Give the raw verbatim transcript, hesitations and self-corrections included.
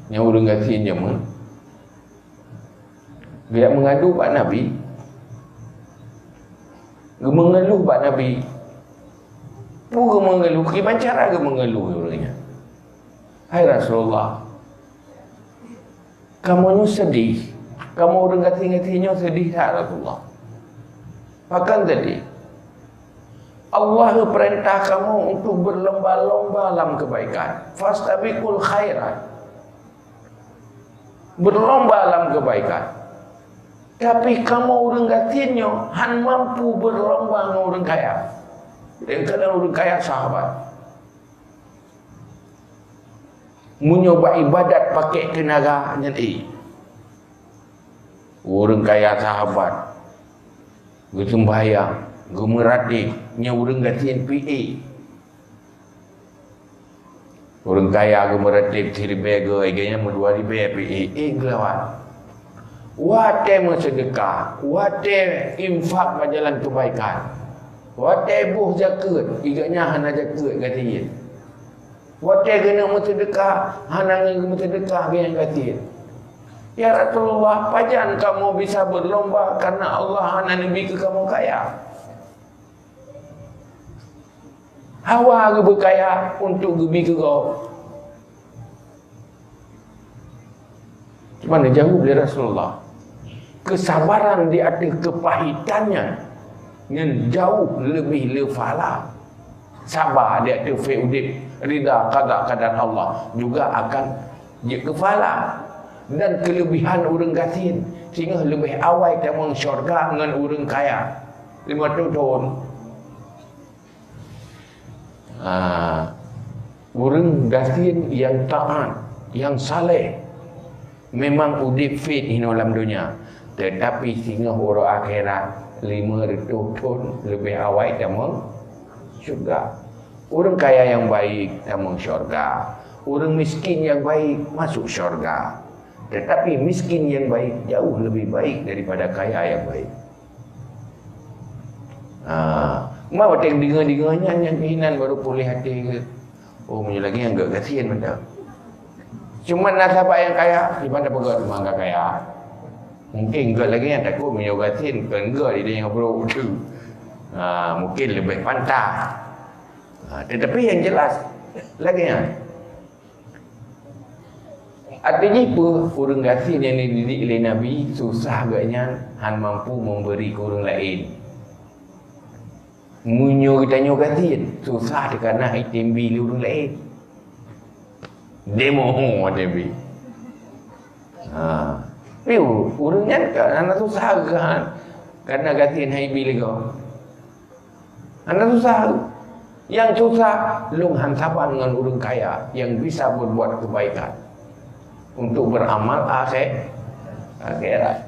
Nyan ureuëng gasien jameun geujak meungadu bak Nabi. Geumeungeuluh bak Nabi. Peue geumeungeuluh? Kiban cara geumeungeuluh ureuëng nyan. "Hai Rasulullah, kamoe nyoe seudeh. Kamoe ureuëng gasien-gasien nyoe seudeh that, Rasulullah." "Pakon seudeh?" "Allah geupeurintah kamoe untuk beulomba-lomba lam keubaikan. Fastabiqul khairat." Beulomba lam keubaikan. Tapi kamoe ureuëng gasien nyoe hán mampu beulomba ngon ureuëng kaya. Nyang keunan ureuëng kaya sahabat. Meunyoe bak iébadat pakék teunaga nyan, eh. Ureuëng kaya sahabat. Geuseumbahyang, geumeuratéb, nyan ureuëng gasien pih, eh. Ureuëng kaya geumeuratéb siribée goe, ié geuhnyan meudua ribée pih, eh, eh, geulawan. Watée meuseudeukah, watée infak bak jalan keubaikan, watée boh zakeuet, ié geuhnyan hana zakeuet gasien. Watée geuneuk meuseudeukah, hana geuneuk meuseudeukah, geuhnyan gasien. "Ya Rasulullah, pajan kamoe bisa beulomba kareuna Allah hana neubi keu kamoe kaya?" Hawa geubeukaya untuk geubi keu gob. Cuma neujaweueb lé Rasulullah, keusabaran di ateueh keupahitan nyan, nyan jauh leubeh le pahala saba di ateueh pih udeb rida qada qadar Allah juga akan jeuet keu pahala. Dan keuleubihan ureuëng gasien, singoh leubeh awai tamong syurga ngon ureuëng kaya. Lima puluh thon. Ha, ureuëng gasien nyang taát, nyang saleh, memang udeb pih inoe lam donya, teutapi singoh uroe akhirat lima reutôh thon leubeh awai tamong syurga. Ureuëng kaya nyang baik tamong syurga. Ureuëng miskin nyang baik masuk syurga. Teutapi miskin nyang baik jauh leubeh baik daripada kaya nyang baik. Ha, ma watée deungoe-deungoe nyan, nyan keuh inan barô puléh até geuh. Oh, meunyoe lagée nyan gét gasien mantong. Cuma na sahabat nyang kaya, di mana peugah teuma ka kaya. Mungkin gét lagée nyan takot meunyoe gasien kon gét di nyang brok tu. Ha, mungkin leubeh pantang. Ha, tetapi yang jelas lagée nyan. Arti jih peue? Ureuëng gasien nyang dididik lé Nabi susah geuhnyan hán mampu memberi keu ureuëng laén. Meunyoe geutanyoe gasien, susah teuka na item bi lé ureuëng laén. Demo ho item bi. Ha. Tapi ureuëng nyan ka hana susah geuh, kareuna gasien hai bi lé gob. Hana susah. Nyang susah, lôn hán saban ngon ureuëng kaya nyang bisa berbuat kebaikan untuk beramal akhé-, akhirat.